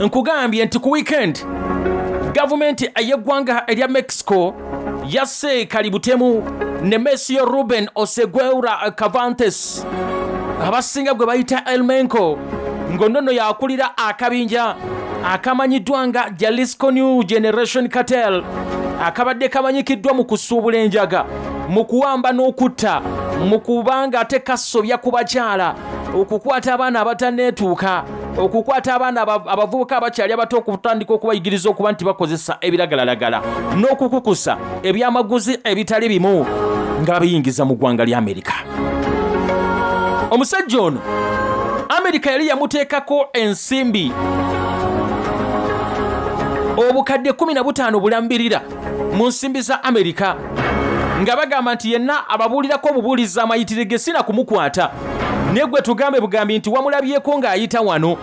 Nkugambye nti ku weekend gavumenti ey'eggwanga erya Mexico yasse kalibutemu Nemesio Ruben Oseguera Cavantes, abasinga gwe bayita El Menko, ng'onono yakulira akabinja akamanyiddwa nga Jalisco New Generation Cartel, akabadde kamanyikiddwa mu kusuubula enjaga, mu kuwamba n'okutta, mu kubanga ate kasobya ku bakyala, okukwata abaana abatanneetuuka, okukwata abaana abavubuka abakyali abato, okutandika okubayigiriza okuba nti bakozesa ebiragalalagala n'okukukusa ebyamaguzi ebitali bimu nga babiyingiza mu ggwanga lya Amerika. Omusajja ono Amerika yali yamuteekako ensimbi obukadde 15 bulambirira mu nsimbi za Amerika, nga bagamba nti yenna ababuulirako obubuulizi amayitire ge sina kumukwata, naye gwe tugambe bugambi nti wamulabyeko ng'ayita wano,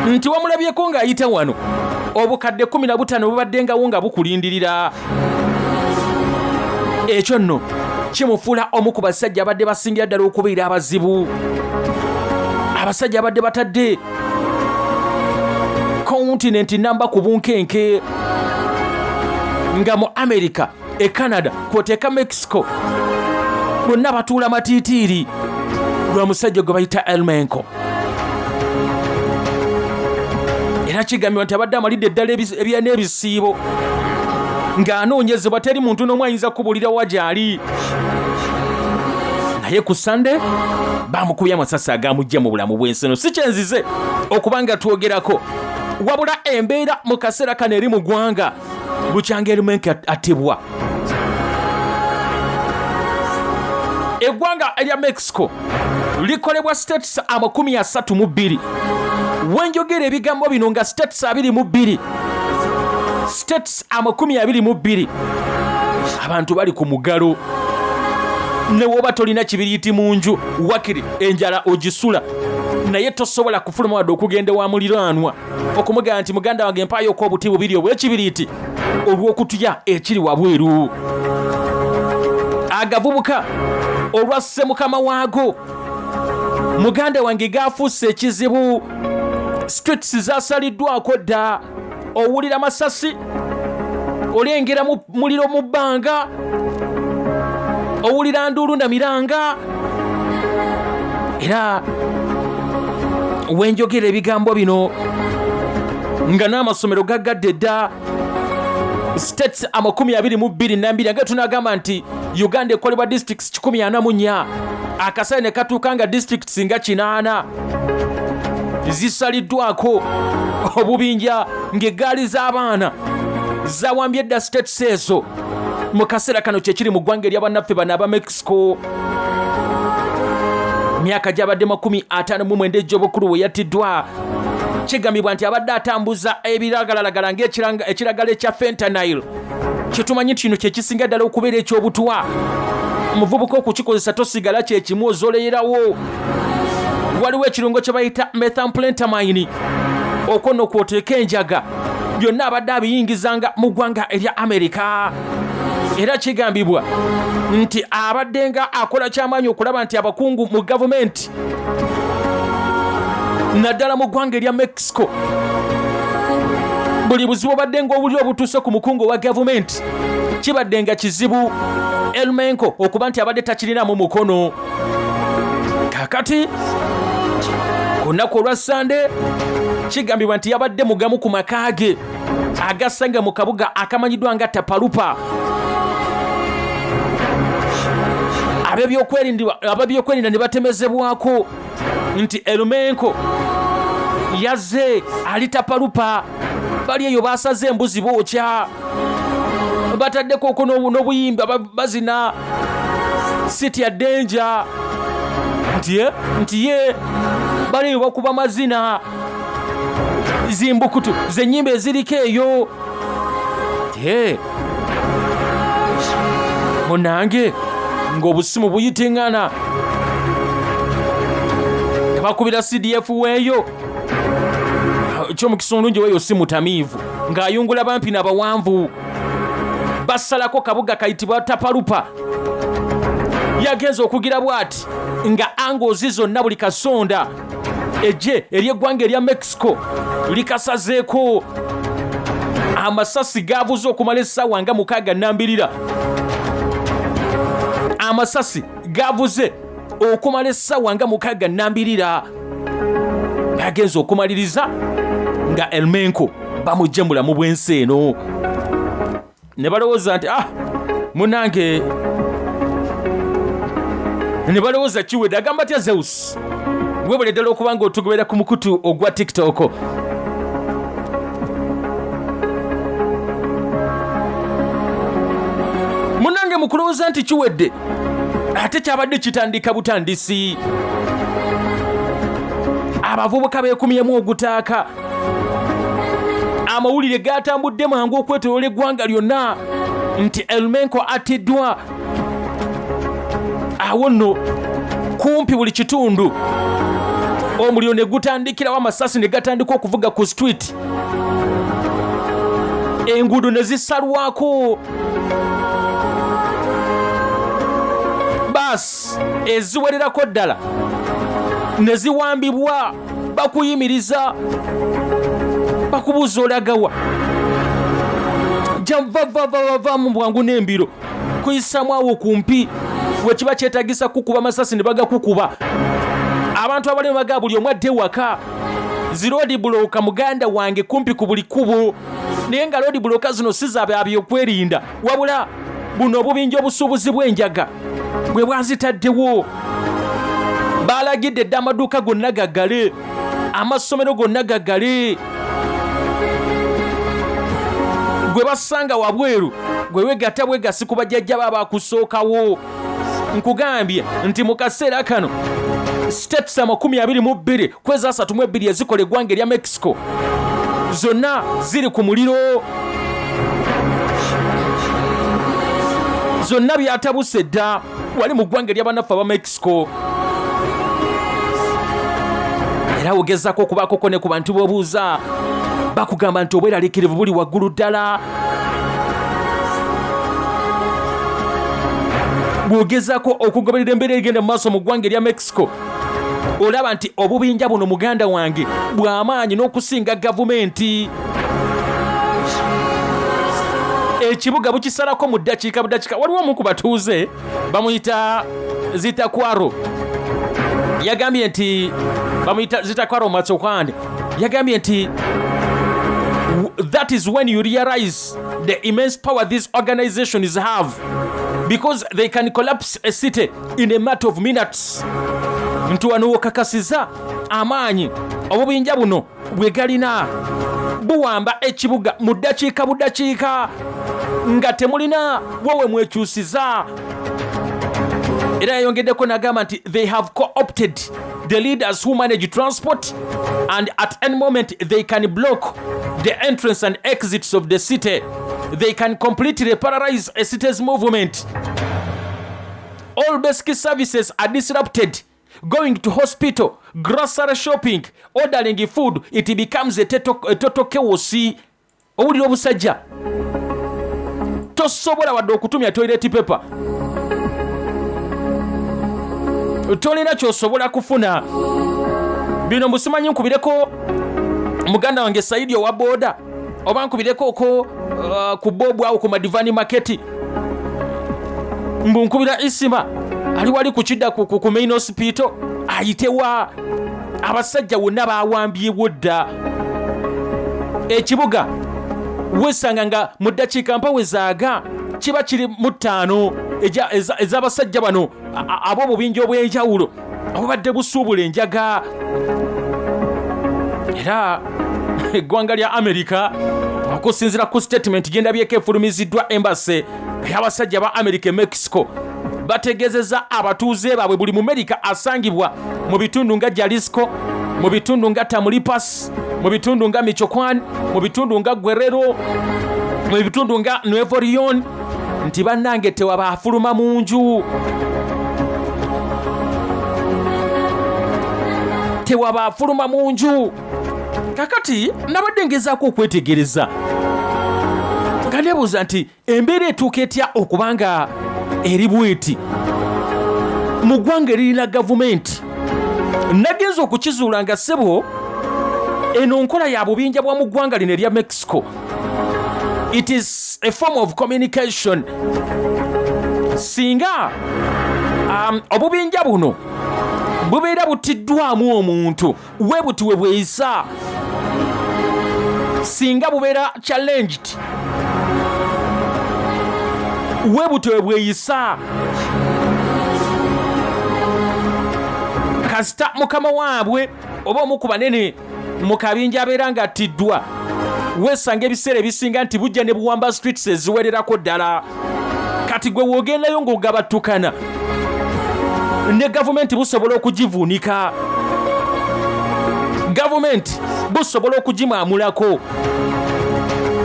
nti wamulabyeko ng'ayita wano, obukadde 15 bubaddengawo nga bukulindirira. Ekyo nno kimufuula omu ku basajja abadde basingira ddala okubeera abazibu, abasajja abadde batadde kontinenti namba ku bunkenke, nga mu Amerika, e Canada kwoteeka Mexico, bonna batuula matiitiiri lwa musajja gwe bayita Elmenko. Era kigambibwa nti abadde amalidde eddala n'ebisiibo ng'anoonyezebwa, teri muntu n'omu ayinza kubuulira wa gy'ali. Naye ku Sande bamukubye amasasi agamujja mu bulamu bw'ensi eno. Si kyenzize okuba nga twogerako, wabula embeera mu kaseera kano eri mu ggwanga bukyanga Elmenko attibwa. Eggwanga erya Mexico likolebwa states 32. Wenjogera ebigambo bino nga states 22, states 22, abantu bali ku mugalo. Ne woba tolina kibiriiti mu nju, wakiri enjala ogisula, naye tosobola kufuluma wadde okugenda wa muliraanwa okumugamba nti muganda wange mpaayoko obuti bubiri obw'ekibiriiti olw'okutya ekiri wabweru. Agavubuka olwasse mukama waago, muganda wange, gaafuuse ekizibu. Streets zasaliddwako dda, owulira masasi, olengera muliro mu bbanga, owulira nduulu na miranga. Era wenjogera ebigambo bino nga n'amasomero gaggadde dda. States 22 nambiri, nga tunagamba nti Uganda ekolebwa districts 144, akaseera ne katuuka nga districts nga 80 zisaliddwako obubinja ng'eggaali z'abaana zawambye dda states ezo. Mu kaseera kano kyekiri mu ggwanga eryabannaffe bano aba Mexico. Myaka gyabadde 59 egy'obukulu we yattiddwa. Kigambibwa nti abadde atambuza ebiragalalagala ng'ekiragala ekya fentanyl, kyetumanyi nti kino kyekisinga ddala okubeera ekyobutwa. Omuvubuka okukikozesa tosigala kyekimu, ozoleyerawo. Waliwo ekirungo kye bayita methamphetamine, okwo nno kwoteeka enjaga, byonna abadde abiyingizanga mu ggwanga erya Amerika. Era kigambibwa nti abadde nga akola kyamaanyi okulaba nti abakungu mu gavumenti, naddala mu ggwanga erya Mexico, buli buzibu obadde ng'obulira obutuuse ku mukungu owa gavumenti, kibadde nga kizibu Elmenko okuba nti abadde takirinamu mukono. Kakati ku lunaku olwa Sande kigambibwa nti yabadde mugamu ku maka ge agasanga mu kabuga akamanyiddwa nga Tapalupa. Ab'ebyokwerinda ne batemezebwako nti Elmenko yazze ali Tapalupa, bali eyo basaze embuzi bookya, bataddeko oko n'obuyimba, bazina City ya Danger, nti ye bali eyo bakuba mazina zimbukutu zenyimba eziriko eyo. Munange ng'obusimu buyitiŋŋana, bakubira CDF weeyo kyomukisa omulungi weeyo si mutamiivu ng'ayungula bampi n'abawanvu, basalako kabuga kayitibwa Tapalupa. Yagenza okugira bw'ati nga angozi zonna buli kasonda Eggye ery'eggwanga erya Mexico likasazeeko. Amasasi gavuze okumala essaawa nga 6 nambirira. Amasasi gavuze okumala essaawa nga 6 nambirira. Agenze okumaliriza nga El Mencho bamujje mulamu bw'ensi eno. Ne balowooza nti munange, ne balowooza kiwedde. Agamba atya Zeus? Webale ddala okuba nga otugoberera ku mukutu ogwa TikTok. Munange mu kulowooza nti kiwedde, ate kyabadde kitandika butandisi. Abavubuka beekumyemu ogutaaka. Amawulire gatambudde mangu okwetooloola eggwanga lyonna nti El Mencho attiddwa. Awo nno kumpi buli kitundu omuliro ne gutandikirawo, amasasi ne gatandika okuvuga ku street, enguudo ne zisalwako, baasi eziwererako ddala ne ziwambibwa, bakuyimiriza, bakubuuza olagawa, janvavavava mu bwangu n'embiro kuyisaamu awo kumpi we kiba kyetaagisa kukuba masasi ne bagakukuba. Abantu abali baga buli omu adde waka. Ziroodi bulooka muganda wange kumpi ku buli kkubo, naye nga loodi bulooka zino si za bya byokwerinda, wabula buno obubinja obusuubuzi bw'enjaga bwe bwazitaddewo. Balagidde dda amaduuka gonna gaggale, amasomero gonna gaggale. Gwe basanga wabweru gwe wegatta bwegasi ku bajjajja ba bakusookawo. Nkugambye nti mu kaseera kano states 22 ku eza 32 ezikola eggwanga erya Mexico zonna ziri ku muliro, zonna byatabuse dda wali mu ggwanga ery'abannaffe aba Mexico. Era ogezaako okubaakoko ne ku bantu b'obuuza, bakugamba nti obweraliikirivu buli waggulu ddala. Bw'ogezaako okugoberera embeera egenda mu maaso mu ggwanga erya Mexico, olaba nti obubinja buno muganda wange bw'amaanyi n'okusinga gavumenti. Ekibuga bukisalako mu ddakiika budakiika. Waliwo omu ku batuuze bamuyita Zitakwaro, yagambye nti bamuyita Zitakwaro Matsokwande, yagambye nti that is when you realize the immense power these organizations have, because they can collapse a city in a matter of minutes. Nti wano wokakasiza amaanyi obubinja buno bwe galina, buwamba ekibuga mu ddakiika budakiika nga temulina wowe mwekyusiza. Era yayongeddeko n'agamba nti they have co-opted the leaders who manage transport, and at any moment they can block the entrance and exits of the city. They can completely paralyze a city's movement. All basic services are disrupted. Going to hospital, grocery shopping, ordering food, it becomes a total chaos. Owulira obusajja, tosobola wadde okutumya toilet paper, tolina kyosobola kufuna. Bino mbusimanyi nkubireko muganda wange Saidi owa booda, oba nkubireko oko ku Bobu awo ku Madivani Market, mbu nkubira Isima ali wali ku kidda ku main hospital ayitewa. Abasajja wonna bawambyewo dda ekibuga. Wesanga nga mu ddakiika mpawe zaaga kiba kiri mu 5 ez'abasajja bano ab'obubinja obw'enjawulo obubadde busuubula enjaga. Era eggwanga lya Amerika, okusinziira ku statement gye ndabyeko efulumiziddwa embassy ey'abasajja ba Amerika e Mexico, bategeezezza abatuuze baabwe buli Mumerika asangibwa mu bitundu nga Jalisco, mu bitundu nga Tamaulipas, mu bitundu nga Michoacan, mu bitundu nga Guerrero, mu bitundu nga Nuevo Leon, nti bannange tewaba afuluma mu nju, tewaba afuluma mu nju. Kakati nabadde ngezaako okwetegereza nga neebuuza nti embeera etuuka etya okubanga eri bweti mu ggwanga eririna gavumenti Nagenza okukizuula nga ssebo eno nkola ya bubinja bwa mu ggwanga lino erya Mexico. It is a form of communication. Singa obubinja buno bubeera butiddwamu omuntu, we buti we bweyisa. Singa bubeera challenged, we buti we bweyisa. Kasita mukama waabwe oba omu ku banene mu kabinja abeera ng'attiddwa, weesanga ebiseera ebisinga nti bujja ne buwamba streets eziwererako ddala. Kati gwe w'ogendayo ng'ogabattukana ne gavumenti busobola okugivuunika, gavumenti busobola okugimaamulako.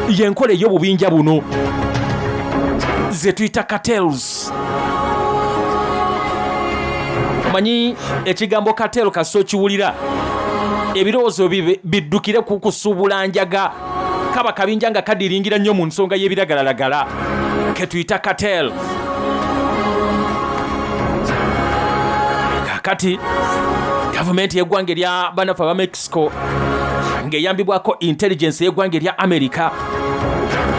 Y'enkola ey'obubinja buno ze tuyita cartels. Omanyi ekigambo cartel kasita okiwulira ebirowoozo biddukire ku kusuubula njaga. Kaba kabinja nga kadiringira nnyo mu nsonga y'ebiragalalagala ke tuyita cartel. Kaakati gavumenti y'eggwanga erya bannaffe aba Mexico ng'eyambibwako intelligence y'eggwanga erya America,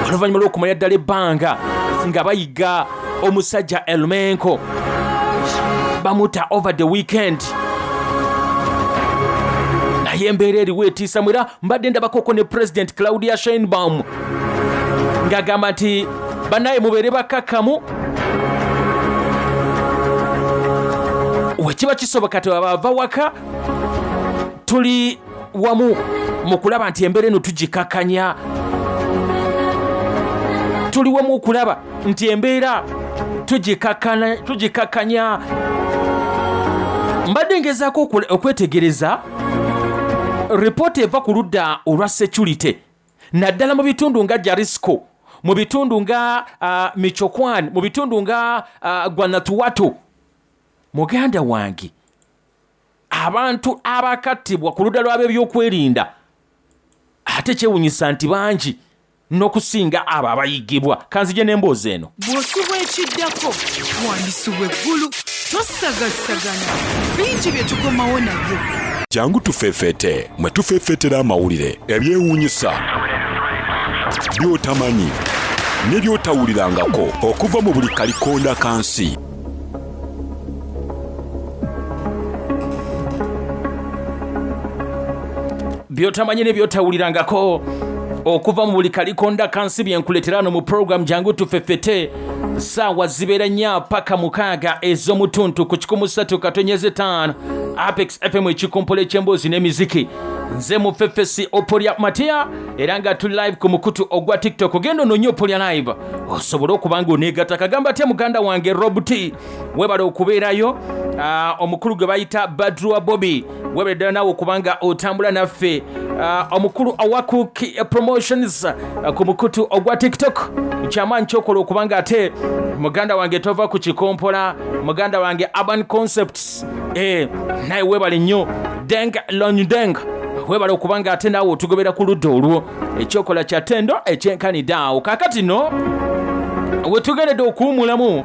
oluvannyuma lw'okumala ddala ebbanga nga bayiga omusajja El Mencho, bamuta over the weekend. Naye embeera eriwo etiisamu, era mbadde ndabakoko ne President Claudia Sheinbaum ng'agamba nti bannaye mubeere bakkakkamu, wekiba kisoboka tebabava waka, tuli wamu mu kulaba nti embeera eno tugikakkanya, tuli wamu okulaba nti embeera tugikakkanya. Mbadde ngezaako okwetegereza ripooti eva ku ludda olwa security, naddala mu bitundu nga Jalisco, mu bitundu nga Michoacan, mu bitundu nga Guanajuato. Muganda wange, abantu abakattibwa ku ludda lw'ab'ebyokwerinda ate kyewunyisa nti bangi n'okusinga abo abayigibwa. Kanzije n'emboozi eno. Bw'osubwa ekiddako wandisubwa eggulu, tosagasagana, bingi bye tukomawo nabyo. Jangu tufeefeete, mwe tufeefeetera amawulire, ebyewuunyisa, by'otamanyi ne by'otawulirangako okuva mu buli kalikonda ka nsi. By'otamanyi ne by'otawulirangako okuva mu buli kalikonda ka nsi bye nkuleetera wano mu program Jangu Tufefete. Ssaawa zibeera 4 paka 6 ez'omutuntu ku 103.5 Apex FM, ekikompola eky'emboozi n'emiziki. Nze Mufefesi Oporia Matia, era nga tuli live ku mukutu ogwa TikTok. Ogenda onoonye Oporia Live osobole okuba nga oneegatta. Kagamba atya muganda wange Rob T, weebale okubeerayo. Omukulu gwe bayita Badrua Bobby, weebale ddala naawe okuba nga otambula naffe. Omukulu owa Cook Promotions ku mukutu ogwa TikTok, kyamaanyi kyokola okuba nga ate muganda wange tova ku kikompola, muganda wange Urban Concepts, naye weebale nnyo. Deng Londeng, weebale okuba nga ate naawe otugobera ku ludda olwo. Ekyokola kya ttendo ekyenkanidde awo. Kaakati nno we tugendedde okuwummulamu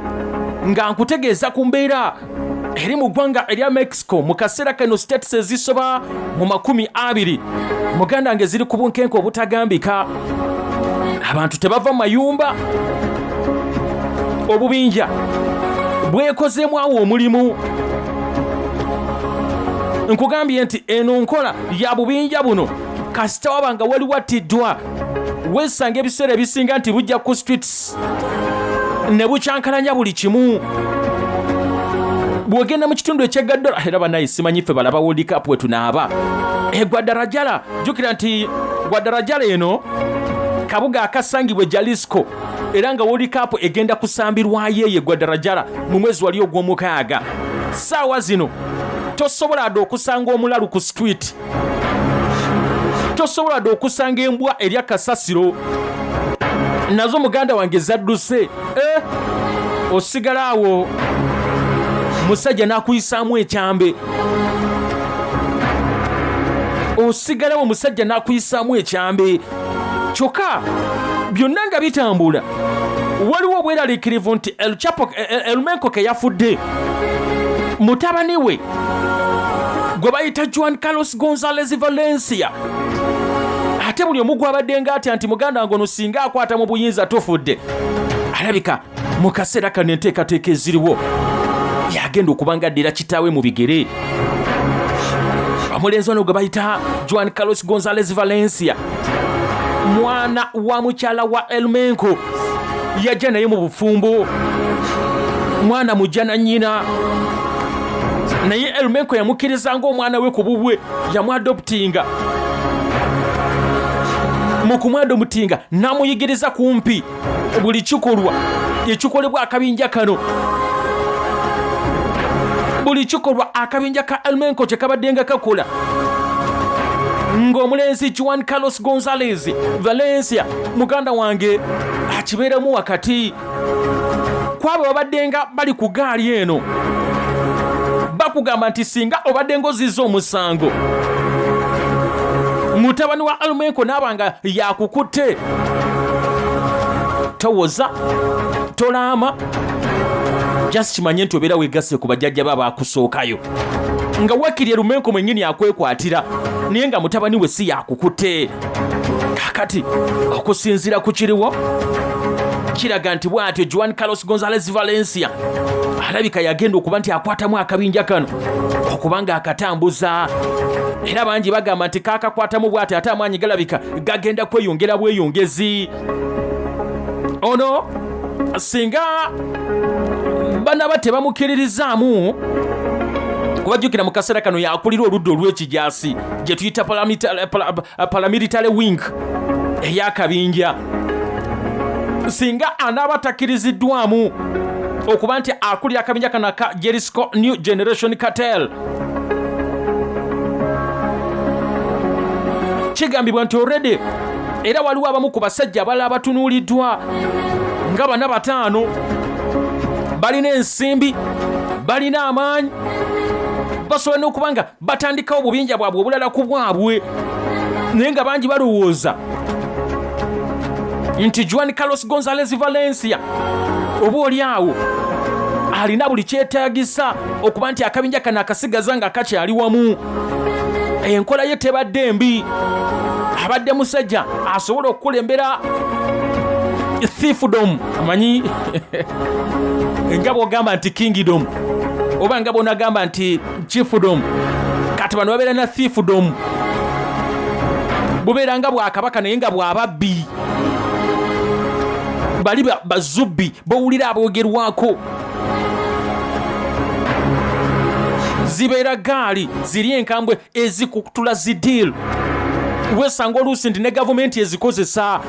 nga nkutegeeza ku mbeera eri mu ggwanga erya Mexico mu kaseera kano. States ezisoba mu 20, muganda wange, ziri ku bunkenke obutagambika. Abantu tebava mu mayumba, obubinja bwekozeemu awo omulimu. Nkugambye nti eno nkola ya bubinja buno, kasita waba nga waliwo attiddwa, weesanga ebiseera ebisinga nti bujja ku streets ne bukyankalanya buli kimu. Bw'ogenda mu kitundu eky'e era bannaye simanyi ffe balaba World Cup we tunaaba. E Guadalajara, jjukira nti Guadalajara eno kabuga akasangibwa e Jalisco, era nga World Cup egenda kusambirwayo eyo e Guadalajara mu mwezi wali ogw'omukaaga. Ssaawa zino tosobola dde okusanga omulalu ku street, tosobola dde okusanga embwa erya kasasiro, nazo muganda wange zadduse. Osigala awo musajja n'akuyisaamu ekyambe, osigalawo musajja n'akuyisaamu ekyambe. Kyokka byonna nga bitambula, waliwo obweraliikirivu nti El Chapo, El Mencho ke yafudde, mutabani we Gwe bayita Juan Carlos Gonzalez Valencia. Ate buli omu gwabadde nga atya nti muganda wange ono singa akwata mu buyinza tufudde, alabika mu kaseera kano enteekateeka eziriwo yagenda okuba nga addira kitaawe mu bigere. Omulenzi ono gwe bayita Juan Carlos Gonzalez Valencia, mwana wa mukyala wa Elmenko, yajja naye mu bufumbo, mwana mujja na nnyina, naye Elmenko yamukkiriza ng'omwana we ku bubwe, yamuadoptinga. Mu kumwadoptinga n'amuyigiriza kumpi buli kikolwa ekikolebwa akabinja kano, buli kikolwa akabinja ka Elmenko kye kabadde nga kakola. Ng'omulenzi Juan Carlos Gonzalez Valencia muganda wange akibeeramu wakati kwabo babadde nga bali ku gaali eno. Bakugamba nti singa obadde ng'ozizza omusango, mutabani wa Elmenko n'aba nga yakukutte, towoza tolaama, just kimanye nti obeera weegasse ku bajjajja ba baakusookayo, nga wakiri Elmenko mwennyini akwekwatira, naye nga mutabani we si yakukutte. Kaakati okusinziira ku kiriwo kiraga nti bw'atyo Juan Carlos Gonzalez Valencia alabika yagenda okuba nti akwatamu akabinja kano okuba nga akatambuza, era bangi bagamba nti kaakakwatamu bw'atyo ate amaanyi galabika gagenda kweyongera bweyongezi. Ono singa banaba tebamukkiririzaamu, kubajjukira mu kaseera kano yakulira oludda olw'ekijaasi gye tuyita paramilitary wing ey'akabinja, singa anaaba takkiriziddwamu okuba nti akulira akabinja kano aka Jalisco New Generation Cartel, kigambibwa nti already era waliwo abamu ku basajja abalala abatunuuliddwa nga bana 5, balina ensimbi, balina amaanyi, basobola n'okuba nga batandikawo obubinja bwabwe obulala ku bwabwe, naye nga bangi balowooza nti Juan Carlos Gonzalez Valencia oba oli awo alina buli kyetaagisa okuba nti akabinja kano akasigaza nga kakyali wamu. Enkola ye tebadde mbi, abadde musajja asobola okukulembera thiefdom, amanyi nga bw'ogamba nti kingdom oba nga bw'onagamba nti chiefdom, kati bano babeera na thiefdom, bubeera nga bwakabaka naye nga bwababbi, bali bazubbi bowulira aboogerwako. Zibeera gaali ziri enkambwe ezikutula zideal, wesanga oluusi nti ne gavumenti ezikozesa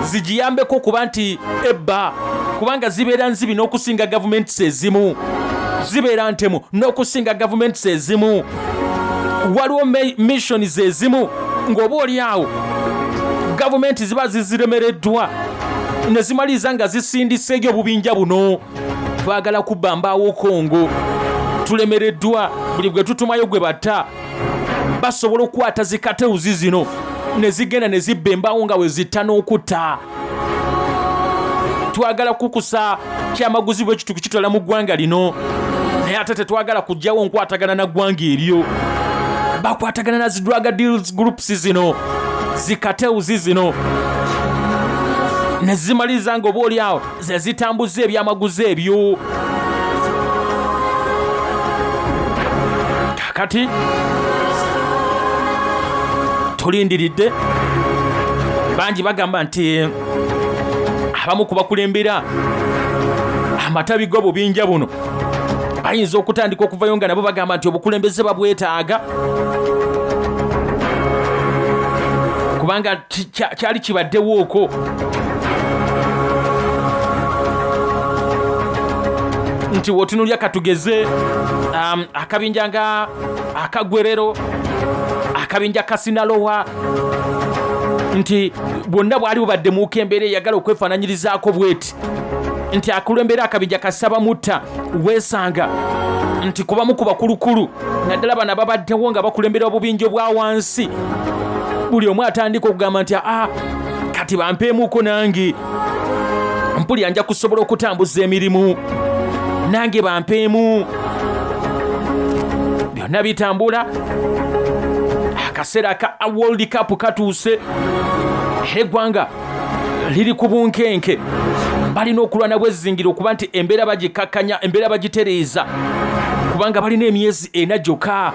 zigiyambeko okuba nti ebba, kubanga zibeera nzibi n'okusinga gavumenti ezimu, zibeera ntemu n'okusinga gavumenti ezimu. Waliwo missions ezimu ng'oba oli awo gavumenti ziba ziziremereddwa ne zimaliriza nga zisindiseeyo obubinja buno. Twagala kubba mbaawo Kongo, tulemereddwa, buli gwe tutumayo gwe batta. Basobola okukwata zikatewuzi zino ne zigenda ne zibba embaawo nga we zitta n'okutta. Twagala kukusa kyamaguzi bwe kitu kukitwala mu ggwanga lino, naye ate tetwagala kuggyawo nkwatagana na ggwanga eryo. Bakwatagana na zi drug deals groups zino, zikatewuzi zino, ne zimaliriza nga oba oli awo ze zitambuza ebyamaguzi ebyo. Kaakati tulindiridde, bangi bagamba nti abamu ku bakulembera amatabi g'obubinja buno bayinza okutandika okuvayo nga nabo bagamba nti obukulembeze babwetaaga, kubanga kyali kibaddewo okwo. Nti w'otunuulira katugeze akabinja nga akagwerero, akabinja ka Sinaloa, nti bwonna bwali bubadde muuka embeera eyagala okwefaananyirizaako bweti, nti akulembera akabinja kasaba mutta, weesanga nti kubamu ku bakulukulu naddala bano ababaddewo nga bakulembera obubinja obwa wansi, buli omu atandika okugamba nti kati bampeemuuko nange, mpulira nja kusobola okutambuza emirimu, nange bampeemu. Byonna Byonna bitambula. Akaseera ka World Cup katuuse, era eggwanga liri ku bunkenke. Balina okulwana bwezingira okuba nti embeera bagikakkanya, embeera bagitereeza, kubanga balina emyezi 4 gyokka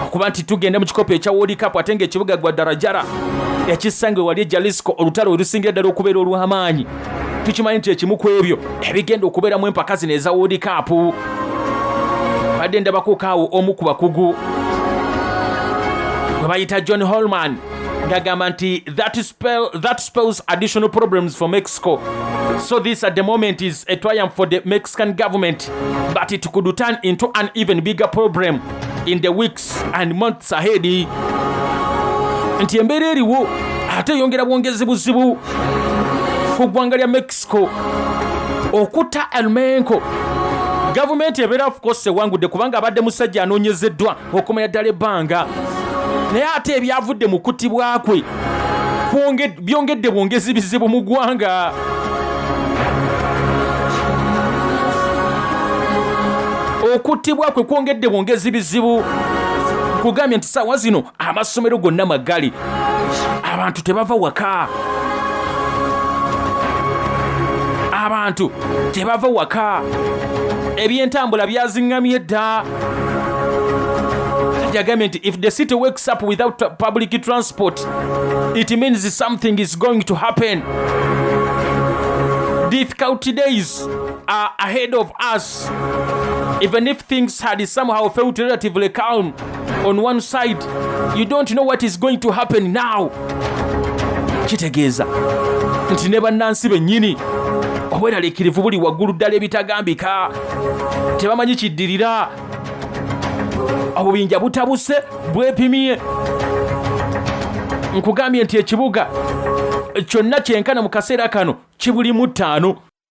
okuba nti tugenda mu kikopo ekya World Cup, ate ng'ekibuga Guadalajara ekisange wali e Jalisco olutalo olusingira ddala okubeera olw'amaanyi. Tukimanyi nti ekimu ku ebyo ebigenda okubeeramu empaka zino eza World Cup. Badde ndabako kaawo omu ku bakugu gwe bayita John Holman ng'agamba nti that spells additional problems for Mexico. So this at the moment is a triumph for the Mexican government, but it could turn into an even bigger problem in the weeks and months ahead. Nti embeera eriwo ate eyongera bwongezi buzibu ku ggwanga lya Mexico. Okutta El Mencho, gavumenti ebeera of course ewangudde, kubanga abadde musajja anoonyezeddwa okumanya ddala ebbanga, naye ate ebyavudde mu kuttibwa kwe byongedde bwongezi bizibu mu ggwanga. Okuttibwa kwe kwongedde bwongezi bizibu. Kugambye nti ssaawa zino amasomero gonna maggali, abantu tebava waka, abantu tebava waka, ebyentambula byaziŋŋamye dda. Yagambye nti if the city wakes up without public transport, it means something is going to happen. Difficult days are ahead of us. Even if things had somehow felt relatively calm on one side, you don't know what is going to happen now. Kitegeeza nti ne bannansi bennyini obweraliikirivu buli waggulu ddala ebitagambika, tebamanyi kiddirira. Obubinja butabuse, bwepimye. Nkugambye nti ekibuga kyonna kyenkana mu kaseera kano kibuli mu 5.